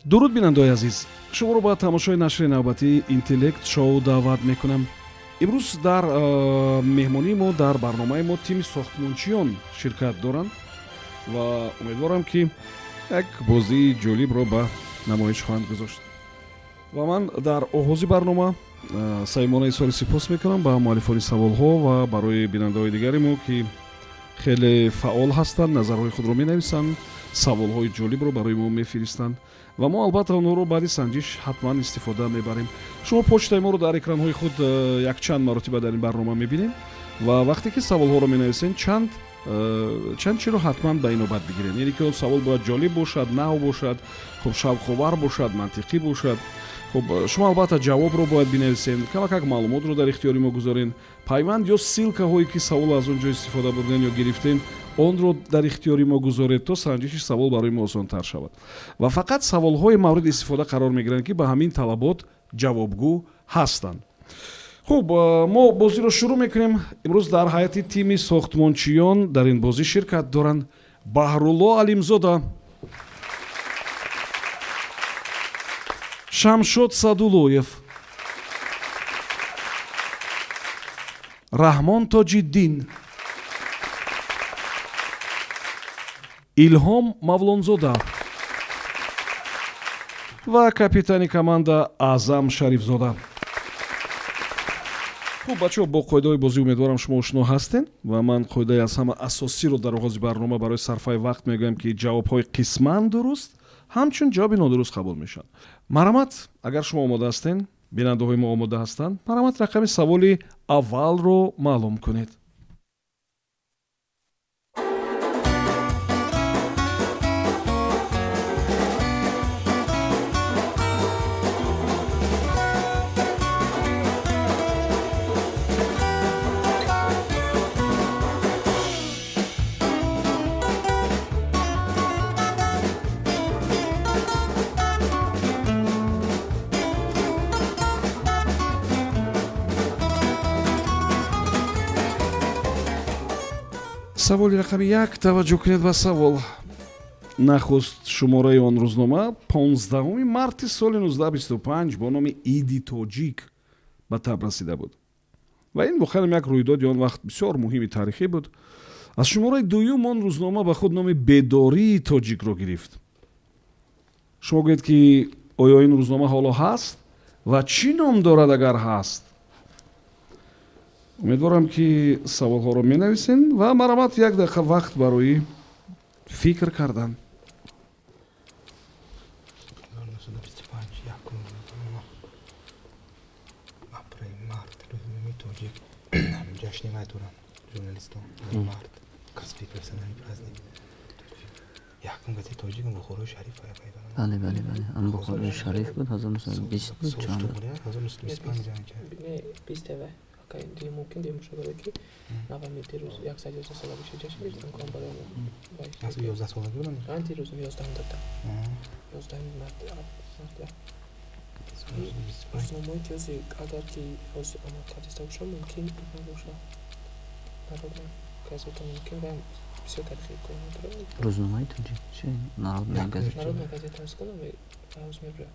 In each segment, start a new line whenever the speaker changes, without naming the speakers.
Дуруд, бинандаои азиз, шуморо ба тамошои нашри навбатии Интеллект Шоу даъват мекунам. Имрӯз дар меҳмонии мо, дар барномаи мо тими сохтмончиён ширкат доранд ва умедворам, ки як бозии ҷолибро ба намоиш хоҳанд гузошт. Ва ман дар оғози барнома самимона изҳори сипос мекунам ба муаллифони саволҳо ва барои бинандаҳои дигари мо, ки хеле фаъол ҳастанд, назарҳои худро менависанд, саволҳои ҷолибро барои мо мефиристанд ва мо албатта онҳоро баъди санҷиш ҳатман истифода мебарем. Шумо почтаи моро дар экранҳои худ якчанд маротиба дар ин барнома мебинем ва вақте ки саволҳоро менависен, чанд чиро ҳатман ба инобат бигирем, яъне ки он савол бояд ҷолиб бошад, нав бошад, хуб, шавқовар бошад, мантиқӣ бошад. Хуб, шумо албатта ҷавобро бояд бинависен, камакак маълумотро дар ихтиёри мо гузорен, пайванд ё ссылка ҳое ки савол аз он ҷо истифода бурден ё гирифтен, онро дар ихтиёри мо гузоред, то санҷиши савол барои мо осонтар шавад. Ва фақат саволҳое мавриди истифода қарор мегиранд, ки ба ҳамин талабот ҷавобгӯ ҳастанд. Хуб, мо бозиро шурӯъ мекунем. Имрӯз дар ҳайати тими сохтмончиён дар ин бозӣ ширкат доранд Баҳрулло Алимзода, Шамшод Садулоев, Раҳмон Тоҷиддин, Илҳом Мавлонзода ва капитани команда Аъзам Шарифзода. Хуб, бачаҳо, бо қоидаҳои бозӣ умедворам шумо ошно ҳастед ва ман қоидаи аз ҳама асосиро дар оғози барнома барои сарфаи вақт мегӯям, ки ҷавобҳои қисман дуруст ҳамчун ҷавоби нодуруст қабул мешаванд. Марҳамат, агар шумо омода ҳастен, бинандаҳои мо омода ҳастанд, марҳамат, рақами саволи аввалро маълум кунед. Саволи рақами 1. Таваҷҷӯҳ кунед ба савол. Нахуст шумораи он рӯзнома 15 марти соли 1925 бо номи «Иди тоҷик» ба таб расида буд ва ин воқеан як рӯйдоди он вақт бисёр муҳими таърихӣ буд. Аз шумораи дуюм он рӯзнома ба худ номи «Бедории тоҷикро» гирифт. Шумо гӯед, ки оё ин рӯзнома ҳоло ҳаст ва чӣ ном дорад, агар ҳаст? Умедворам, ки саволҳоро менависен ва марҳамат, як дақиқа вақт барои фикр кардан.
1925, якум рӯзнома, апрел, март, рӯзномаи тоҷик, ҷашни вай доранд журналистон, март, касби профессиональный праздник. Якум газетаи тоҷик Бухорои шариф.
Бале, ам Бухорои шариф буд, 1920 буд, чанд буд?
1925.
Не, бистеве мумкин дем шуда, ки навами дирӯз 111 солагиша ҷашн гирифтан кон барои
11 солагӣ будам.
Ан дирӯз 11-ум дата, 11-уми март. Рӯзномаи ки ҳози, агар ки ҳози омад кардиста боша, мумкин набоша Народная газета, мумкин ва бисёр тарихи кор надорад.
Рӯзномаи тоҷик чи Народная газета?
Народная газета ҳоз кунам, ҳоз мебурад.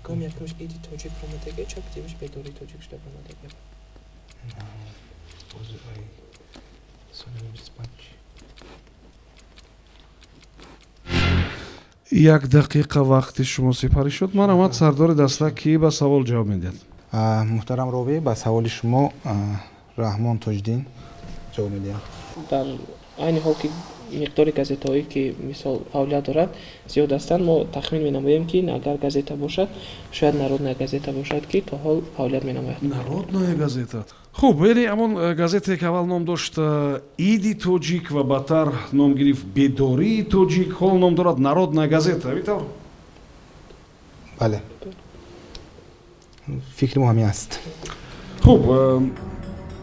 Ком якумш «Иди тоҷик» ромадаги, чап димиш «Бедории тоҷик» шуда ромадаги.
Соли 25.
Як дақиқа вақти шумо сипарӣ шуд. Марҳамат, сардори даста, кӣ ба савол ҷавоб медиҳад?
Муҳтарам ровӣ, ба саволи шумо Раҳмон Тоҷиддин ҷавоб медиҳам.
Дар айни ҳол ки миқдори газетаҳое ки мисол фаъолият дорад зиёд ҳастанд, мо тахмин менамоем, ки агар газета бошад, шояд Народная газета бошад, ки то ҳол фаъолият менамояд.
Народная газета. Хуб, яъне ҳамон газетае, ки аввал ном дошт «Иди тоҷик» ва баъдтар ном гирифт «Бедории тоҷик», ҳоло ном дорад Народная газета, ҳамин тавр?
Бале, фикри мо ҳамин аст.
Хуб,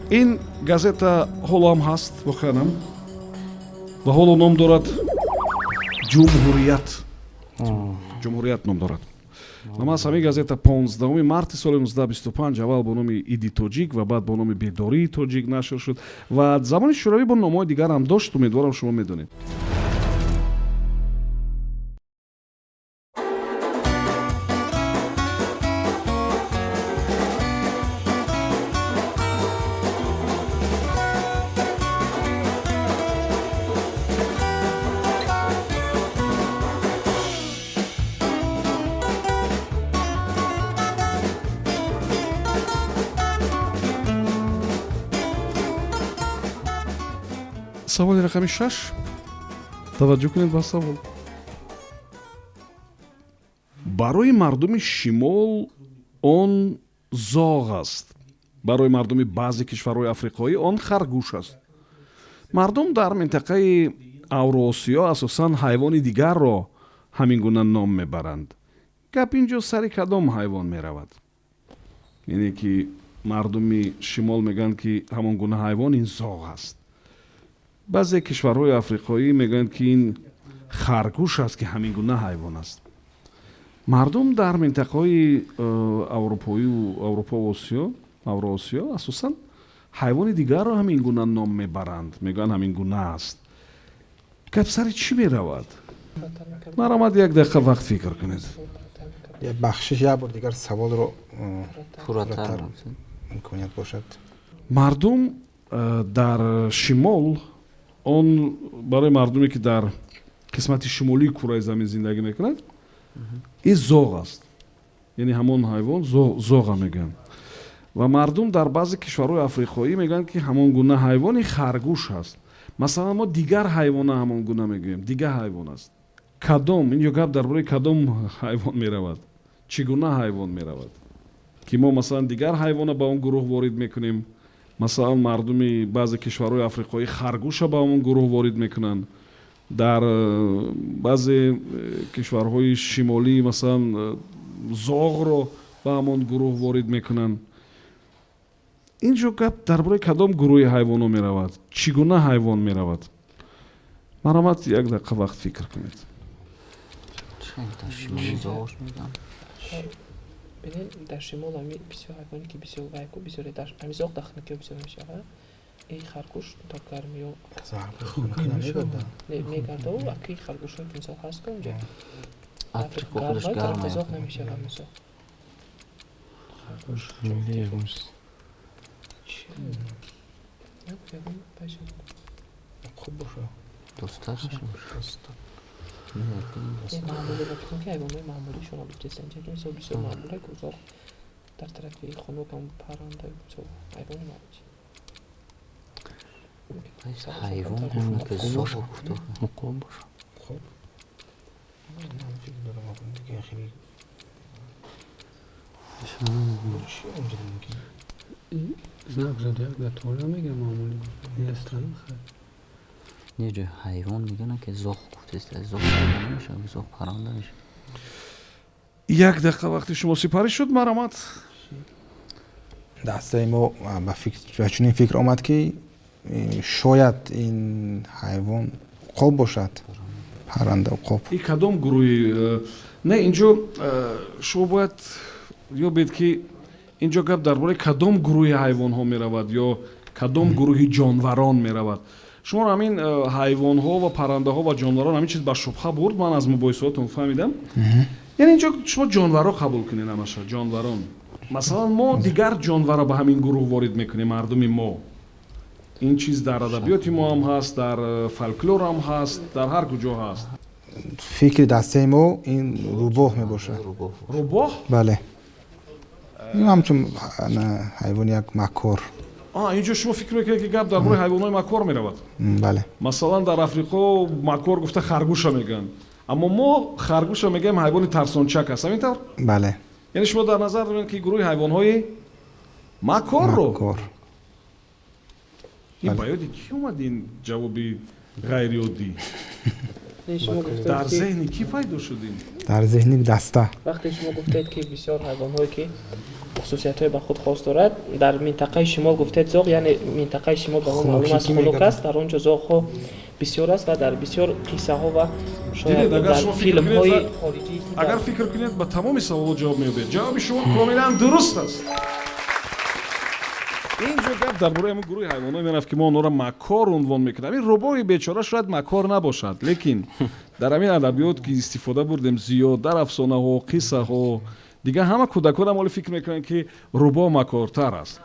ин газета ҳоло ҳам ҳаст воқеанам ва ҳоло ном дорад «Ҷумҳурият». «Ҷумҳурият» ном дорад ва маҳз ҳамин газета 15 марти соли 1925 аввал бо номи «Иди тоҷик» ва баъд бо номи «Бедории тоҷик» нашр шуд ва замони шӯравӣ бо номҳои дигар ҳам дошт. Умедворам, шумо медонед. Саволи рақами 6. Таваҷҷӯҳ кунед ба савол. Барои мардуми шимол он зоғ аст, барои мардуми баъзе кишварҳои африқоӣ он харгӯш аст. Мардум дар минтақаи Авроосиё асосан ҳайвони дигарро ҳамин гуна ном мебаранд. Гап ин ҷо сари кадом ҳайвон меравад? Яъне ки мардуми шимол мегӯянд, ки ҳамон гуна ҳайвон ин зоғ аст, баъзе кишварҳои африқоӣ мегӯянд, ки ин харгӯш аст, ки ҳамин гуна ҳайвон аст. Мардум дар минтақаҳои аврупоию Аврупоу Осиё, Авроосиё асосан ҳайвони дигарро ҳамин гуна ном мебаранд, мегӯянд, ҳамин гуна аст. Гап сари чӣ меравад? Марҳамат, як дақиқа вақт фикр кунед.
Бахшиш, як бор дигар саволро
пурратар
имконият бошад.
Мардум дар шимол он, барои мардуме ки дар қисмати шимолии кураи замин зиндагӣ мекунад, ин зоғ аст, яъне ҳамон ҳайвон зоға мегӯянд, ва мардум дар баъзе кишварҳои африқоӣ мегӯянд, ки ҳамон гуна ҳайвони харгӯш аст. Масалан, мо дигар ҳайвона ҳамон гуна мегӯем, дигар ҳайвон аст. Кадом? Инҷо гап дар бораи кадом ҳайвон меравад, чӣ гуна ҳайвон меравад, ки мо масалан дигар ҳайвона ба он гурӯҳ ворид мекунем? Масалан, мардуми баъзе кишварҳои африқоӣ харгӯша ба он гурӯҳ ворид мекунанд, дар баъзе кишварҳои шимолӣ масалан зоғро ба ҳамон гурӯҳ ворид мекунанд. Ин ҷо гап дар бораи кадом гурӯҳи ҳайвонҳо меравад, чӣ гуна ҳайвон меравад? Марҳамат, як дақиқа вақт фикр кунед.
Дар шимол зоғ мегӯянд.
Бинед, дар шимол ами бисёр ҳайвоне ки бисёр вайку бисёре ами зоғ дар хунукиҳо бисёр мешавад, ин харгӯш то гармиё мегардаву аки харгӯшҳое ки мисол ҳаст, ки унҷа
Африқо худаш
гарм
гарм.
Зоғ намешавад, мисол. Харгӯш ягон пайша.
Хуб боша.
Достар.
Маъмулӣ ба фикрам, ки ҳайвонҳои маъмулишон гуфтеста инҷа, ки мисол бисёр маъмуле ку зоғ дар тарафи хунук ам паранда, мисол, ҳайвони маъмулӣ.
Ҳайвон гуфт, ки зоғ гуфт.
Муқоб боша.
Хуб, фикр дорам, дига хеле чӣ онҷо мумкин?
Знак зодиак дар толя мегӯям, маъмулӣ нестан.
Неҷо ҳайвон мегӯянд, ки зоғ гуфтеста, зоғ ҳайвон намешавад, зоғ парранда мешавад.
Як дақиқа вақти шумо сипарӣ шуд, марҳамат.
Дастаи мо ба чунин фикр омад, ки шояд ин ҳайвон уқоб бошад, парранда, уқоб.
И кадом гурӯҳи? Не, инҷо шумо бояд ёбед, ки инҷо гап дар бораи кадом гурӯҳи ҳайвонҳо меравад ё кадом гурӯҳи ҷонварон меравад. Шуморо ҳамин ҳайвонҳо ва паррандаҳо ва ҷонварон, ҳамин чиз ба шубҳа бурд, ман аз мубоҳисаотон фаҳмидам. Яъне инҷо шумо ҷонварро қабул кунед, ҳамаша ҷонварон. Масалан, мо дигар ҷонварро ба ҳамин гурӯҳ ворид мекунем, мардуми мо. Ин чиз дар адабиёти мо ҳам ҳаст, дар фолклор ҳам ҳаст, дар ҳар куҷо ҳаст.
Фикри дастаи мо ин рӯбоҳ мебошад.
Рӯбоҳ?
Бале, ин ҳамчун ҳайвони як макор.
Инҷо шумо фикр мекунед, ки гап дар бораи ҳайвонҳои макор меравад?
Бале.
Масалан, дар Африқо макор гуфта харгӯша мегӯянд, аммо мо харгӯша мегӯем, ҳайвони тарсончак аст, ҳамин тавр?
Бале.
Яъне шумо дар назар доред, ки гурӯҳи ҳайвонҳои макорро?
Макор.
Ин ба ёди кӣ омад, ин ҷавоби ғайриоддӣ? Дар зеҳни кӣ пайдо шуд ин?
Дар зеҳни даста.
Вақте шумо гуфтед, ки бисёр ҳайвонҳое ки хусусиятҳои ба худ хос дорад, дар минтақаи шимол гуфтед зоғ, яъне минтақаи шимол ба мо маълум аст, хунук аст, дар он ҷо зоғҳо бисёр аст ва дар бисёр қиссаҳо ва шояд дар филмҳои хориҷӣ.
Агар фикр кунед, ба тамоми саволот ҷавоб меёбед. Ҷавоби шумо комилан дуруст аст. Ин ҷо гап дар бораи ҳамин гурӯҳи ҳайвонҳо мерафт, ки мо онҳоро макор унвон мекунем. Ин рӯбоҳи бечора шояд макор набошад, лекин дар ҳамин адабиёт ки истифода бурдем зиёд, дар афсонаҳо, қиссаҳо, дигар ҳама кӯдаконам ҳоле фикр мекунанд, ки рӯбоҳ макортар аст.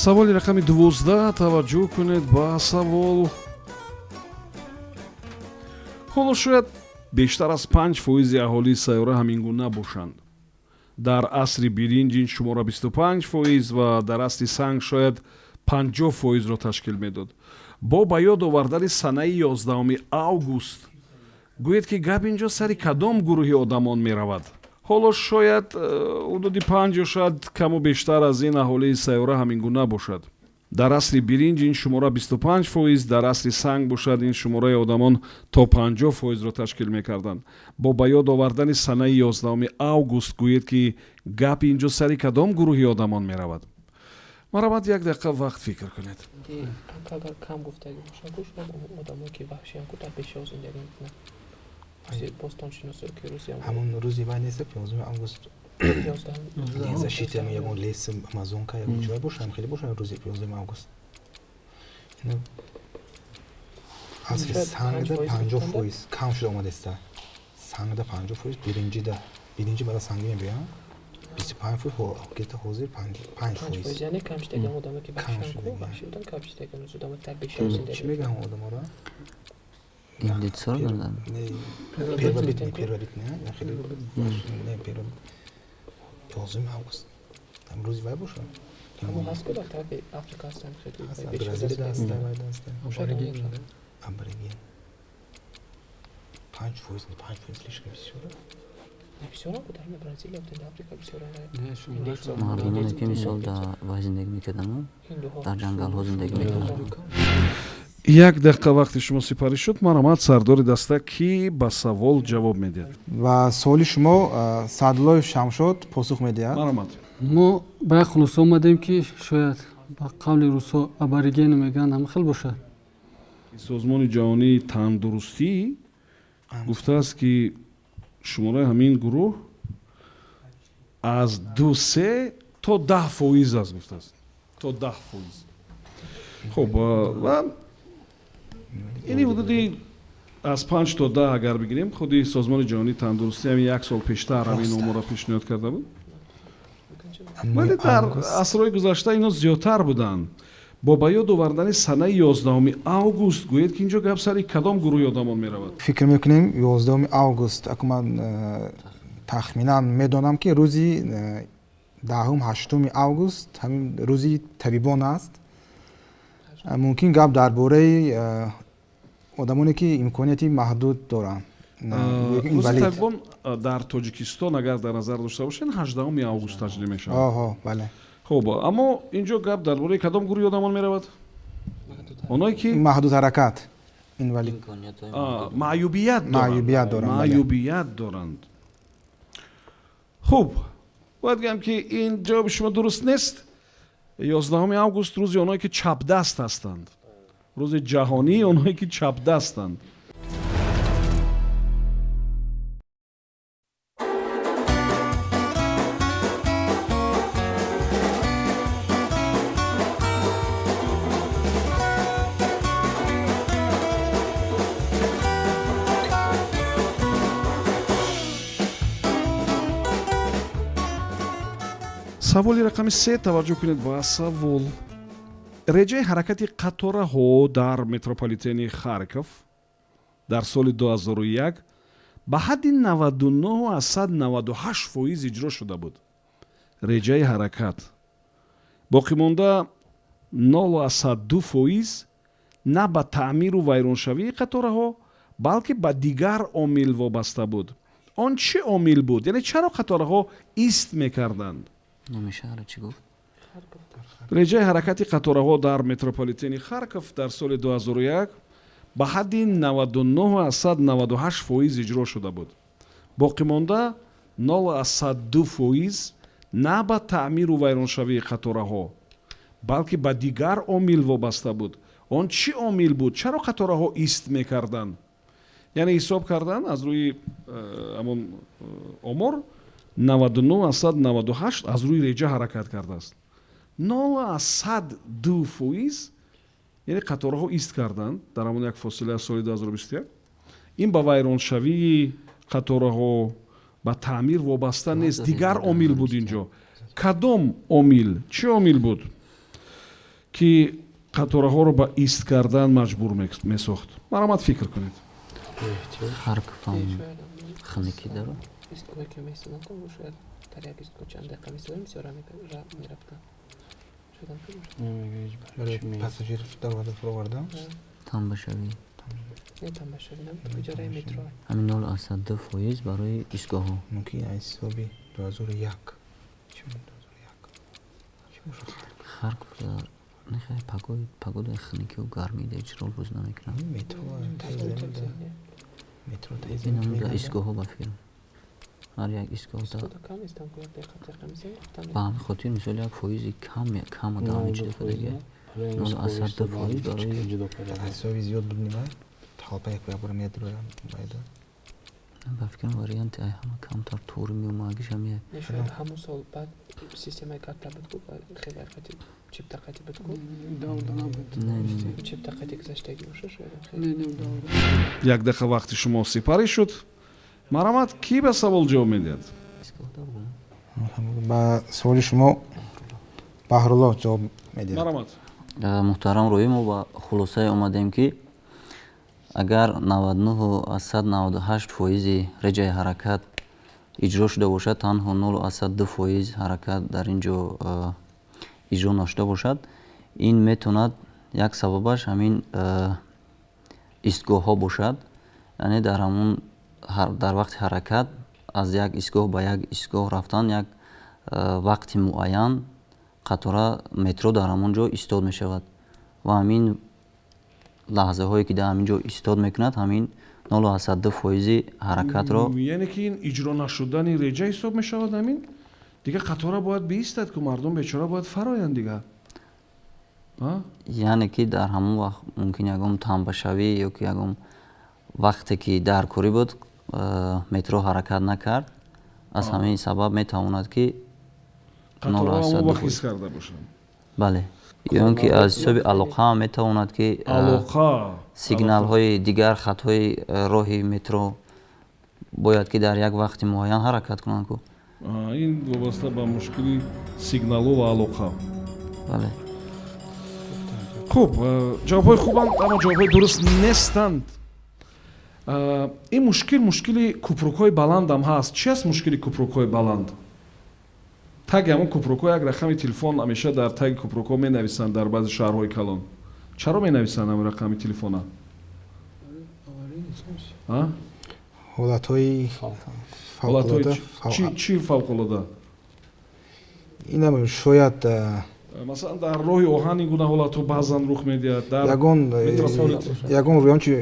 Саволи рақами 12, таваҷҷӯҳ кунед ба савол. Ҳоло шояд бештар аз 5% аҳолии сайёра ҳамин гуна бошанд. Дар асри биринҷ ин шумора 25% ва дар асри санг шояд 50%-ро ташкил медод. Бо ба ёд овардани санаи 11 август гӯед, ки гап ин ҷо сари кадом гурӯҳи одамон меравад. Ҳоло шояд ҳудуди 5 ё шояд каму бештар аз ин аҳолии сайёра ҳамин гуна бошад. Дар асри биринҷ ин шумора 25%, дар асри санг бошад, ин шумораи одамон то 50%-ро ташкил мекарданд. Бо ба ёд овардани санаи 11 август гӯед, ки гап ин ҷо сари кадом гурӯҳи одамон меравад. Марҳамат, як дақиқа вақт фикр кунед.
Агар кам гуфтагӣ бошад, шояд одамое ки ваҳшиян ку, дар бешаҳо зиндагӣ мекунанд, бостоншиносо ки рӯзи
Ҳамон рӯзи вай нест, 15 август, защита ягон лес, Амазонка, ягон ҷой бошам, хеле бошам, рӯзи 15 август асри сангда 50% кам шуда омадаста. Сангда 50%, биринҷида, биринҷи баъда сангӣ мебиёям, 25%, гета ҳозир 5%.
Яъне кам шудаган одаме ки ваҳши будан, кам шудаган одаме дар бешаҳо зиндагӣ.
Чӣ мегӯям одаморо?
Индейцҳоро доранд.
Первобытный, первобытный, хеле не первобытный. 11 август рӯзи вай бошад.
Ҳамон ҳаст ку, дар тарафи Африка ҳастанд хеле.
Бразилияда ҳаста, вайда ҳаста. Абориген. 5%, 5% слишком бисёр.
Бисёрам ку, дар Бразилия, дар Африка бисёрам.
Мардумоне ки мисол дар вай зиндагӣ мекардану, дар ҷангалҳо зиндагӣ мекарданд.
Як дақиқа вақти шумо сипарӣ шуд. Марҳамат, сардори даста, кӣ ба савол ҷавоб медиҳад?
Ва суоли шумо Саъдуллоев Шамшод посух медиҳад.
Марҳамат.
Мо ба як хулоса омадем, ки шояд ба қавли русҳо аборигены мегӯянд, ҳама хел бошад.
Созмони ҷаҳонии тандурустӣ гуфтааст, ки шумораи ҳамин гурӯҳ аз 2-3 то 10% аст, гуфтааст, то 10%. Хуб, ва ини ҳудуди аз 5 то 10 агар бигирем, худи Созмони ҷаҳонии тандурустӣ ҳамин як сол пештар ҳамин оморро пешниҳод карда буд. Вале дар асрҳои гузашта ино зиёдтар буданд. Бо ба ёд овардани санаи 11 август гӯед, ки ин ҷо гап сари кадом гурӯҳи одамон меравад.
Фикр мекунем, 11 август, аку ман тахминан медонам, ки рӯзи 10-ум, 8-уми август ҳамин рӯзи табибон аст. Мумкин гап дар бораи одамоне ки имконияти маҳдуд доранд.
Рӯзи табибон дар Тоҷикистон, агар дар назар дошта бошед, 18 август таҷлил мешавад.
Оҳо, бале.
Хуб, аммо ин ҷо гап дар бораи кадом гурӯҳи одамон меравад? Оное ки
маҳдуд ҳаракат, инвалид.
Маъюбият.
Маъюбият доранд.
Маъюбият доранд. Хуб, бояд гӯям, ки ин ҷавоби шумо дуруст нест. 11 август рӯзи оное ки чапдаст ҳастанд, рӯзи ҷаҳонии онҳое ки чапдастанд. Саволи рақами 3, таваҷҷӯҳ кунед ба савол. Реҷаи ҳаракати қатораҳо дар метрополитени Харьков дар соли 2001 ба ҳадди 99,98% иҷро шуда буд. Реҷаи ҳаракат, боқимонда 0,2% на ба таъмиру вайроншавии қатораҳо, балки ба дигар омил вобаста буд. Он чӣ омил буд? Яъне чаро қатораҳо ист мекарданд?
Номи шаҳра чӣ гуфт?
Реҷаи ҳаракати қатораҳо дар метрополитени Харков дар соли 2001 ба ҳадди 99,98% иҷро шуда буд. Боқимонда 0,2% на ба таъмиру вайроншавии қатораҳо, балки ба дигар омил вобаста буд. Он чӣ омил буд? Чаро қатораҳо ист мекарданд? Яъне ҳисоб кардан аз рӯи ҳамон омор, 99,98 аз рӯи реҷа ҳаракат кардааст, 0,2%, яъне қатораҳо ист карданд дар ҳамон як фосила аз соли 2021. Ин ба вайроншавии қатораҳо, ба таъмир вобаста нест, дигар омил буд. Ин ҷо кадом омил, чӣ омил буд? ки қатораҳоро ба ист кардан маҷбур месохт? Марҳамат, фикр кунед.
Харковам хунукӣ дорад.
Истгоҳе ки меистоданд, шояд дар як истгоҳ чанд дақиқа меистоданд, бисёр мерафтанд.
Пассажир дарвоза фуровардан?
Тамбашавӣ.
Не, тамбашавӣ набуд, иҷораи метро.
Ҳамин 0,2% барои истгоҳҳо.
Мумкин аз ҳисоби 2001. Чӣ 2001?
Харков нехай погодаи хунукиву гармӣ ҳеҷ рол бозӣ намекунад.
Метро метро
Ин ҳам истгоҳҳо ба фикрам. Ҳар як истгоҳ ба ҳамин хотир мисол як фоизи кам кам дар ҳамин ҷудо кардагия. 0,2% барои
ҳисоби зиёд буд нима толпа як бора медроям майда.
Ба фикрам варианти ай ҳама камтар туғри меомагиш ҳамия.
Шояд ҳамон сол баъд системаи карта буд ку, хеле қати чипта қати буд ку. Чипта қати гузаштагӣ боша шояд.
Як дақиқа вақти шумо сипарӣ шуд. Марҳамат, кӣ ба савол ҷавоб медиҳад?
Ба саволи шумо Баҳрулло ҷавоб медиҳад.
Марҳамат.
Муҳтарам Роҳӣ, мо ба хулосае омадем, ки агар 99,98% реҷаи ҳаракат иҷро шуда бошад, танҳо 0,2% ҳаракат дар ин ҷо иҷро нашуда бошад, ин метавонад як сабабаш ҳамин истгоҳҳо бошад. Яъне дар ҳамон дар вақти ҳаракат аз як истгоҳ ба як истгоҳ рафтан як вақти муайян қатора метро дар ҳамон ҷо истод мешавад ва ҳамин лаҳзаҳое ки дар ҳамин ҷо истод мекунад, ҳамин 0,2% ҳаракатро.
Яъне ки ин иҷро нашудани реҷа ҳисоб мешавад ҳамин? Дигар қатора бояд биистад ку, мардум бечора бояд фароянд дигар.
Яъне ки дар ҳамон вақт мумкин ягон тамбашавӣ ё ки ягон вақте ки дар корӣ буд, метро ҳаракат накард, аз ҳамин сабаб метавонад ки
0,2 ҳис карда бошанд.
Бале, ё ин ки аз ҳисоби алоқа ҳам метавонад ки
алоқа
сигналҳои дигар хатҳои роҳи метро бояд ки дар як вақти муайян ҳаракат кунанд ку.
Ин вобаста ба мушкили сигналу ва алоқа.
Бале.
Хуб, ҷавобҳои хубанд, аммо ҷавобҳои дуруст нестанд. Ин мушкил мушкили купрукҳои баландам ҳаст. Чи аст мушкили купрукҳои баланд? Таги ҳамон купрукҳо як рақами телефон ҳамеша дар таги купрукҳо менависанд дар баъзе шаҳрҳои калон. Чаро менависанд ҳамин рақами телефона?
Ҳолатҳои
фавқулода. Чӣ фавқулода?
Инам шояд
масалан дар роҳи оҳан ин гуна ҳолатҳо баъзан рух медиҳад. Дар
ягон рончи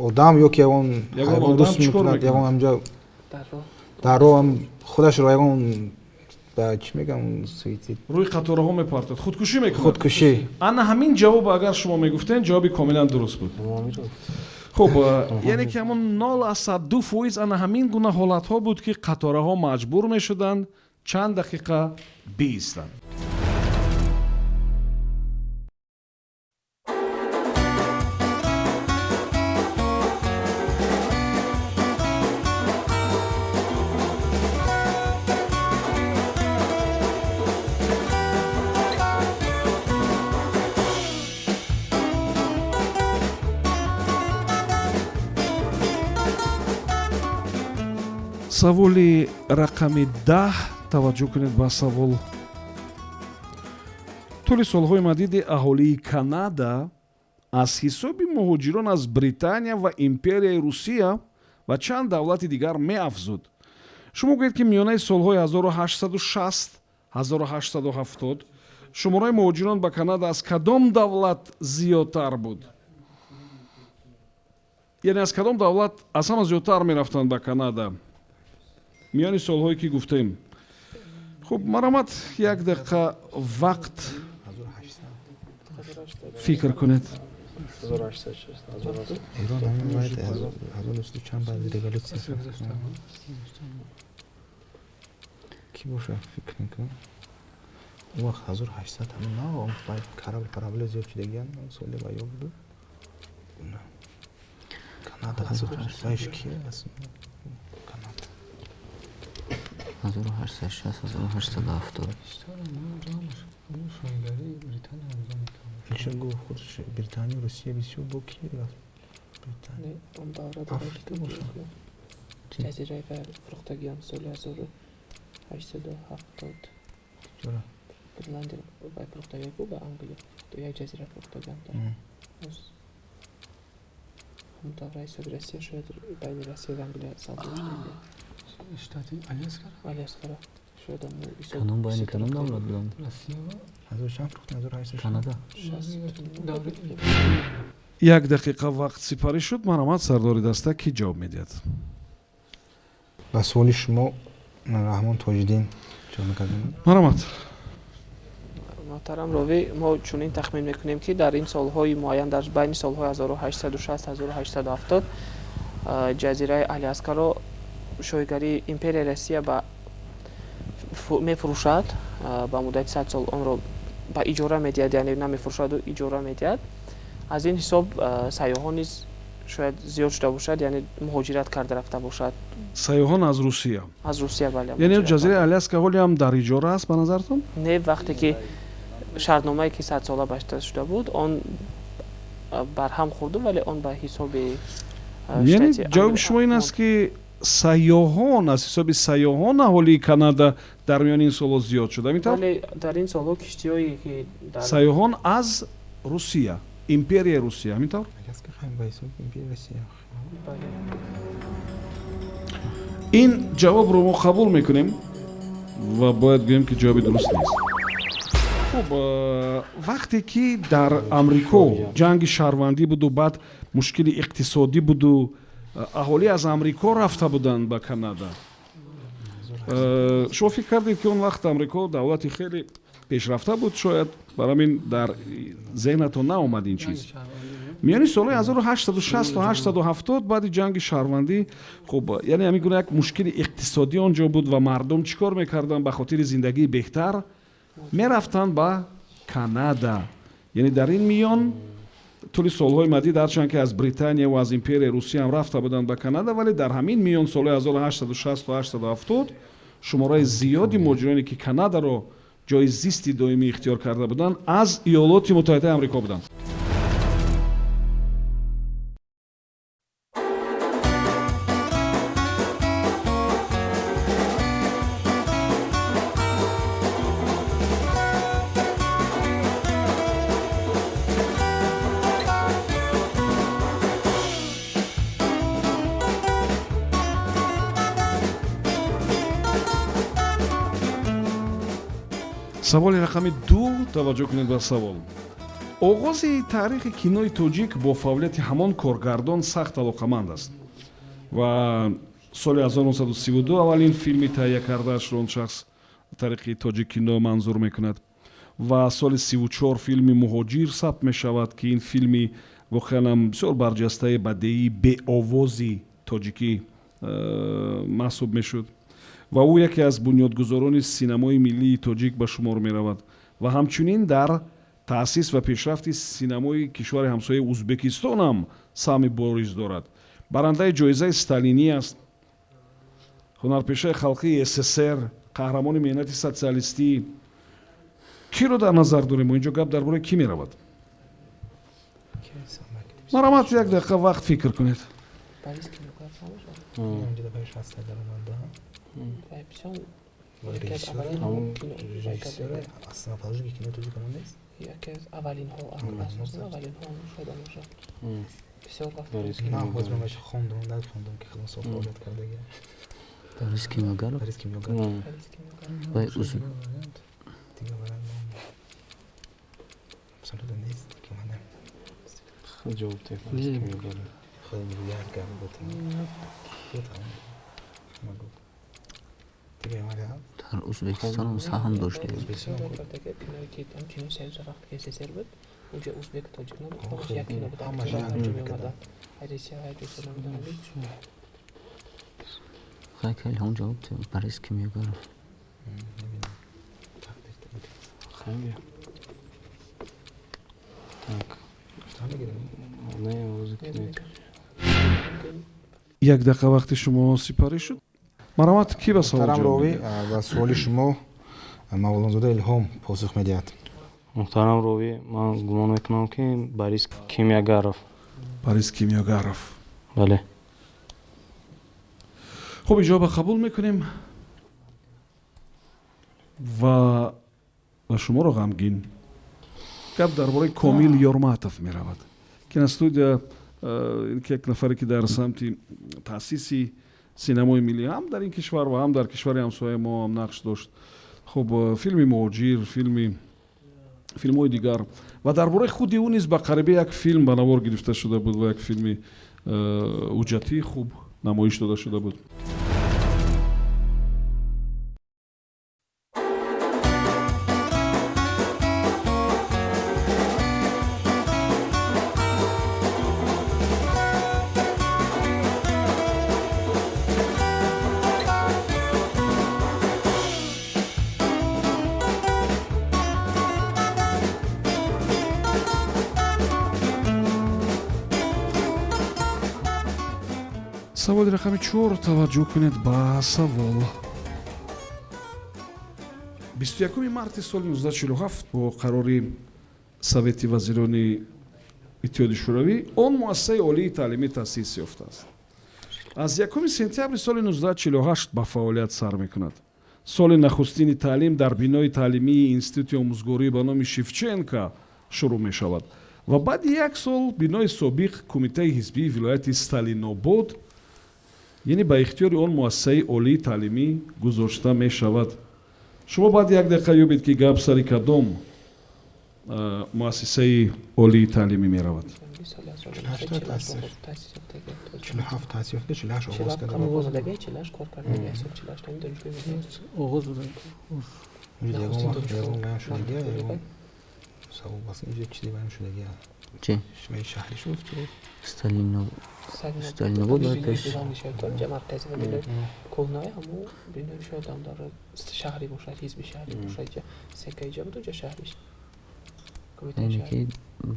одам ё ки ягон ҳайвон дуст мекунад, ягон ҳамҷо дар роҳ худашро ягон чӣ мегӯям, суицид
рӯи қатораҳо мепартад, худкушӣ мекунад.
Худкушӣ.
Ана ҳамин ҷавоб агар шумо мегуфтен, ҷавоби комилан дуруст буд. Хуб, яъне ки ҳамон 0,2% ана ҳамин гуна ҳолатҳо буд, ки қатораҳо маҷбур мешуданд чанд дақиқа биистанд. Саволи рақами 10. Таваҷҷӯҳ кунед ба савол. Тӯли солҳои мадиди аҳолии Канада аз ҳисоби муҳоҷирон аз Британия ва империяи Русия ва чанд давлати дигар меафзуд. Шумо гӯед, ки миёнаи солҳои 1860-1870 шумораи муҳоҷирон ба Канада аз кадом давлат зиёдтар буд? Яъне аз кадом давлат аз ҳама зиёдтар мерафтанд ба Канада? Миёни солҳое ки гуфтем. Хуб, марҳамат, як дақиқа вақт фикр кунед.
Ки боша фикр мекунам, он вақт 1800 ҳамин на корабль парабля зиёд шудагиян соли ва ё буду Канада ки аст Канада
1860 1870.
Британия гуфт худш Британия, Русия бисёр бо ки рафт? Британия.
Он давра
Африка бошад.
Ҷазираи фурӯхтагиён соли 1870.
Чора?
Гренландия вай фурӯхтагӣ ку ба Англия. Як ҷазира фурӯхтагиён. Ҳамон давра ҳисоби Россия шояд байни Россия ва Англия савдо шуда.
Штати Аляскара?
Аляскара. Шояд ҳамон ҳисоб.
Кадом байни кадом давлат буданд?
Россия ва
Ҳазор чанд фурӯхтан? 1860?
Канада.
Як дақиқа вақт сипарӣ шуд. Марҳамат, сардори даста, кӣ ҷавоб медиҳад?
Ба суоли шумо Раҳмон Тоҷиддин ҷавоб мекардем.
Марҳамат.
Муҳтарам ровӣ, мо чунин тахмин мекунем, ки дар ин солҳои муайян, дар байни солҳои 1860 1870 ҷазираи Аляскаро шоҳигарии империяи Россия ба мефурӯшад, ба муддати 100 сол онро ба иҷора медиҳад, яъне намефурӯшаду иҷора медиҳад. Аз ин ҳисоб сайёҳон низ шояд зиёд шуда бошад, яъне муҳоҷират карда рафта бошад.
Сайёҳон аз Русия?
Аз Русия, бале.
Яъне ҷазираи Аляска ҳоле ҳам дар иҷора аст, ба назаратон?
Не, вақте ки шартномае ки 100-сола баста шуда буд, он барҳам хӯрду, вале он ба ҳисоби
Яъне ҷавоби шумо ин аст, ки сайёҳон, аз ҳисоби сайёҳон аҳолии Канада дар миёни ин солҳо зиёд шуд, ҳамин тавр?
Вале дар ин солҳо киштиҳое ки
Сайёҳон аз Русия, империяи Русия, ҳамин тавр?
Аляска ҳам ба ҳисоби империяи Россия.
Бале.
Ин ҷавобро мо қабул мекунем ва бояд гӯем, ки ҷавоби дуруст нест. Хуб, вақте ки дар Амрико ҷанги шаҳрвандӣ буду, баъд мушкили иқтисодӣ буду, аҳолӣ аз Амрико рафта буданд ба Канада, шумо фикр кардед, ки он вақт Амрико давлати хеле пешрафта буд, шояд бар ҳамин дар зеҳнатон наомад ин чиз. Миёни солҳои 1860 870, баъди ҷанги шаҳрвандӣ, хуб, яъне ҳамин гуна як мушкили иқтисодӣ он ҷо буд ва мардум чӣ кор мекарданд? Ба хотири зиндагии беҳтар мерафтанд ба Канада. Яъне дар ин миён тӯли солҳои мадид, ҳарчанд ки аз Британия ва аз империяи Русия ҳам рафта буданд ба Канада, вале дар ҳамин миён солҳои 1860 870 шумораи зиёди муҳоҷироне, ки Канадаро ҷои зисти доимӣ ихтиёр карда буданд, аз Иёлоти Муттаҳидаи Амрико буданд. Саволи рақами 2. Таваҷҷӯҳ кунед ба савол. Оғози таърихи кинои тоҷик бо фаъолияти ҳамон коргардон сахт алоқаманд аст ва соли 1932 аввалин филми таҳия кардаашро он шахс тариқи тоҷик кино манзур мекунад ва соли 34 филми «Муҳоҷир» сабт мешавад, ки ин филми воқеан бисёр барҷастаи бадеии беовози тоҷикӣ маҳсуб мешуд ва ӯ яке аз бунёдгузорони синамои миллии тоҷик ба шумор меравад ва ҳамчунин дар таъсис ва пешрафти синамои кишвари ҳамсояи Узбекистон ҳам саҳми бориз дорад. Барандаи ҷоизаи Сталинӣ аст, ҳунарпешаи халқии СССР, қаҳрамони меҳнати социалистӣ. Киро дар назар дорем? Инҷо гап дар бораи кӣ меравад? Марҳамат, як дақиқа вақт фикр кунед.
Борис Кимёгаров намешавад?
Инҷо дафъаи 60 даромада.
Вай бисёр
Ва
яке аз
режиссёр,
аввалинҳо кино вай
режиссёр
карда.
основоположники кинои тоҷик ҳамон нест?
Яке аз аввалинҳо,
Аввалинҳо.
асосан аввалинҳо шояд бошад. Бисёр вақт
Борис
Ман
Кимёгаров.
ҳозир ман хондам, нахондам, ки кадом сол фаъолият кардаги.
Борис Кимёгаров.
Борис Кимёгаров.
Борис Кимёгаров.
Вай уз
Дигар вариант абсолютно нест, ки ман
Ҷавоб диҳ, Борис
Не.
Кимёгаров.
худам як гап гуфтам. Гуфтам. Ма гуфт. Дигар вариант
Дар Узбекистон ҳам саҳм доштем.
Узбекистон
Бисёр кардаги киное ки ҳам кинои Союза вақте ки СССР буд, унҷо узбек, тоҷик набуд, ҳамаш як кино буд,
Ҳамаш
актёрҳо
як
ҳар ҷо
кино
меомаданд. Россия ҳар ҷо намедонам.
Хай, ка Илҳом ҷавоб диҳ. Борис Кимёгаров.
Набинам. Тақдир буд.
Хай, бия. Так.
Гуфтам мегирем.
Не, овози кино.
Як дақиқа вақти шумо сипарӣ шуд. Марҳамат, кӣ ба савол
Муҳтарам
ҷавоб
ровӣ,
медиҳад?
ба суоли шумо Мавлонзода Илҳом посух медиҳад.
Муҳтарам ровӣ, ман гумон мекунам, ки Борис Кимиёгаров.
Борис Кимиёгаров.
Бале.
Хуб, иҷоба қабул мекунем ва ба шуморо ғамгин. Гап дар бораи Комил Ёрматов меравад. Киностудия, ки як нафаре, ки дар самти таъсиси синамои миллӣ ҳам дар ин кишвар ва ҳам дар кишвари ҳамсояи мо ҳам нақш дошт. Хуб, филми Муҳоҷир, филмҳои дигар, ва дар бораи худи ӯ низ ба қарибе як филм ба навор гирифта шуда буд ва як филми ҳуҷҷатии хуб намоиш дода шуда буд. Саволи рақами 4. Таваҷҷӯҳ кунед ба савол. 21 марти соли 1947 бо қарори Совети вазирони Иттиҳоди Шӯравӣ он муассисаи олии таълимӣ таъсис ёфтааст. Аз 1 сентябри соли 1948 ба фаъолият сар мекунад. Соли нахустини таълим дар бинои таълимии Институти омӯзгорӣ ба номи Шевченко шурӯъ мешавад ва баъди як сол бинои собиқ Кумитаи ҳизбии вилояти Сталинобод, яъне ба ихтиёри он муассисаи олии таълимӣ гузошта мешавад. Шумо баъди як дақиқа ёбед, ки гап сари кадом муассисаи олии таълимӣ меравад.
48 таъсис. 47 таъсис ёфта, 48 оғоз карда.
Оғоз карда, 48 кор карда, 48 ҳамин донишгоҳи миллӣ.
Оғоз буда.
Инҷо ягон вақт ягон баён шудагия, ягон савол бас, инҷо чизе баён шудагия.
Чи?
Шумои шаҳри шуд ки
Сталинобод ва пеш.
Ҷа маркази ва бинои кӯҳнаи ҳаму бинои шояд ҳам дар шаҳри бошад, ҳизби шаҳри бошад, ҷа секаи ҷа буд, ҷа шаҳриш. Кумитаи
Яъне
шаҳри.
ки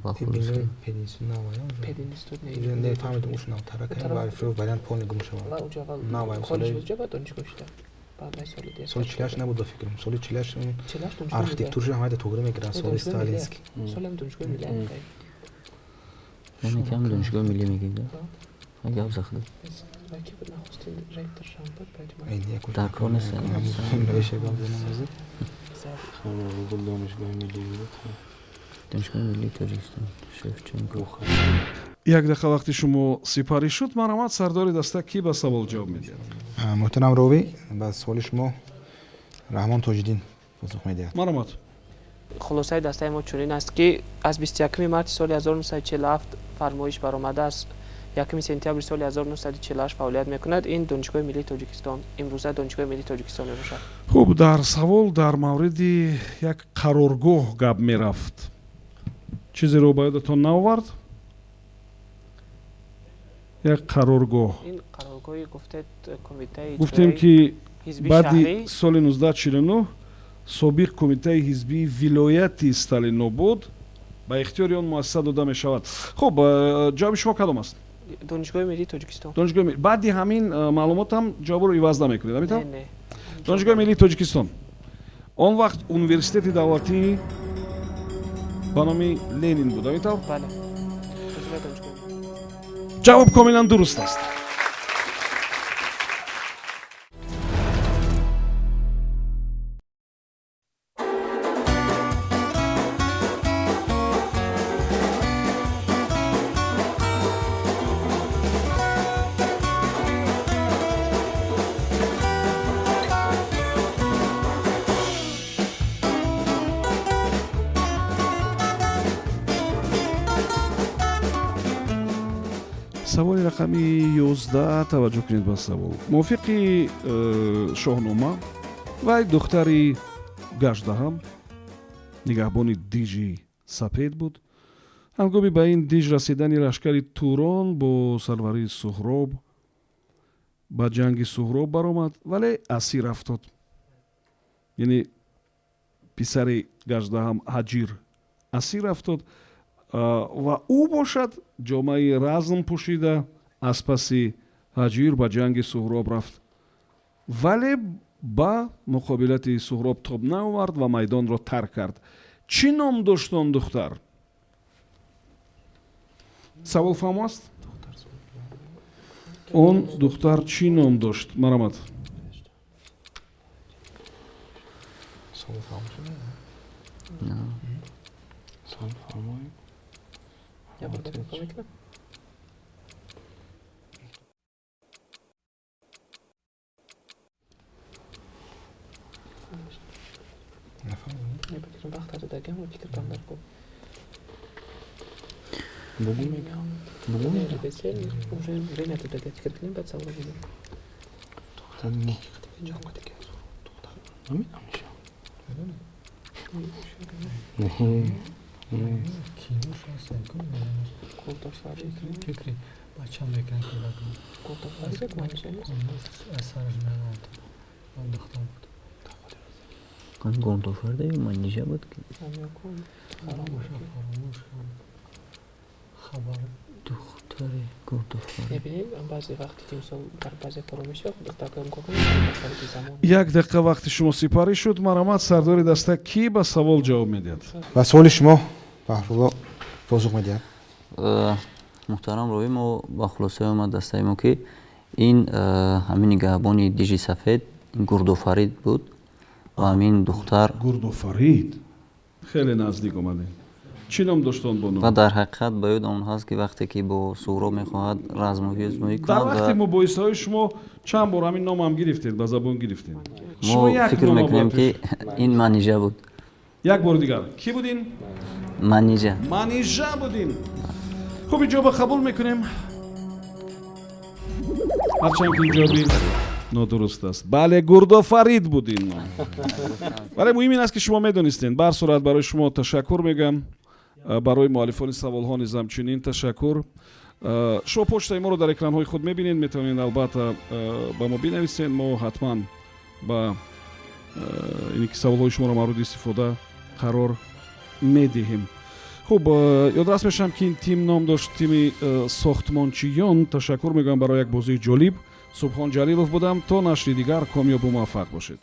ба
бинои пединститут нав ё?
Пединститут не.
Инҷо не фаҳмидам, уш навтара кардем, ва фиро вариант полный гум шавад.
Ва уҷа аввал
Нав ай,
коллеҷ
соли
буд, ҷа баъд донишгоҳ шуда. Баъд ай соли дер.
Соли 48 набуд, ба фикрам. Соли 48 он
48 донишгоҳи миллӣ.
архитектурашро ҳамаи тоғри мекарданд, соли
Донишгоҳи миллӣ.
сталинский.
Соли ҳам донишгоҳи миллӣ ҳам кай.
Яъне ки ҳам донишгоҳи миллӣ мегӯед, да? Ва гап захда.
Ва ки буд нахустин ректор шам буд, баъд ман
Ин як
Дар кор нест,
навиша гап занам ҳозир.
зад.
Хеле буд донишгоҳи миллӣ буд.
Донишгоҳи миллии Тоҷикистон, Шевченко.
Як дақиқа вақти шумо сипарӣ шуд. Марҳамат, сардори даста, кӣ ба савол ҷавоб медиҳад?
Муҳтарам ровӣ, ба суоли шумо Раҳмон Тоҷиддин посух медиҳад.
Марҳамат.
Хулосаи дастаи мо чунин аст, ки аз 21 марти соли 1947 фармоиш баромадааст, 1 сентябри соли 1948 фаъолият мекунад. Ин Донишгоҳи миллии Тоҷикистон, имрӯза Донишгоҳи миллии Тоҷикистон мебошад.
Хуб, дар савол дар мавриди як қароргоҳ гап мерафт. Чизеро ба ёдатон наовард? Як қароргоҳ.
Ин қароргоҳи гуфтед кумитаи
Гуфтем,
иҷроии
ки
ҳизби
баъди
шаҳрӣ.
соли 1949 собиқ Кумитаи ҳизбии вилояти Сталинобод ба ихтиёри он муассиса дода мешавад. Хуб, ҷавоби шумо кадом аст?
Донишгоҳи миллии Тоҷикистон.
Донишгоҳи миллӣ. Баъди ҳамин маълумот ҳам ҷавобро иваз намекунед, ҳамин
Не,
тавр?
не.
Донишгоҳи миллии Тоҷикистон, он вақт Университети давлатӣ ба номи Ленин буд, ҳамин тавр?
Бале. Ҳозира донишгоҳи миллӣ.
Ҷавоб комилан дуруст аст. Саволи рақами 11. Таваҷҷӯҳ кунед ба савол. Мувофиқи Шоҳнома, вай духтари Гаждаҳам, нигаҳбони дижи сапед буд. Ҳангоми ба ин диж расидани лашкари Турон бо сарварии Суҳроб ба ҷанги Суҳроб баромад, вале асир афтод. Яъне писари Гаждаҳам Ҳаҷир асир афтод ва ӯ бошад ҷомаи разм пӯшида аз паси Ҳаҷир ба ҷанги Суҳроб рафт, вале ба муқобилати Суҳроб тоб наовард ва майдонро тарк кард. Чӣ ном дошт он духтар? Савол фаҳмо аст? Он духтар чӣ ном дошт? Марамат.
Гурдофарида ё Манижа буд? Духтари Гурдофарид.
Як дақиқа вақти шумо сипарӣ шуд. Марамат, сардори даста, кӣ ба савол ҷавоб медиҳад?
Ба суоли шумо Баҳрулло посух медиҳад.
Муҳтарам ровӣ, мо ба хулосае омад дастаи мо, ки ин ҳамин нигаҳбони дижи сафед Гурдофарид буд ва ҳамин духтар.
Гурдофарид, хеле наздик омадем. Чӣ ном дошт он бону?
Ва дар ҳақиқат ба ёд он ҳаст, ки вақте ки бо Суҳроб мехоҳад размоӣ
кунад, дар вақти мубоҳисаҳои шумо чанд бор ҳамин номам гирифтед, ба забон гирифтед.
Мо фикр мекунем, ки ин Манижа буд.
Як бори дигар, кӣ будин?
Манижа.
Манижа будин. Хуб, ин ҷавоба қабул мекунем, ҳарчанд ки ин ҷавоби нодуруст аст. Бале, Гурдофарид буд ин ном, вале муҳим ин аст, ки шумо медонистед. Ба ҳар сурат, барои шумо ташаккур мегӯям, барои муаллифони саволҳо низ ҳамчунин ташаккур. Шумо почтаи моро дар экранҳои худ мебинед, метавонед албатта ба мо бинависед, мо ҳатман ба ине ки саволҳои шуморо мавриди истифода қарор медиҳем. Хуб, ёдрас мешавам, ки ин тим ном дошт тими сохтмончиён. Ташаккур мегӯям барои як бозии ҷолиб. Субҳон Ҷалилов будам. То нашри дигар комёбу муваффақ бошед.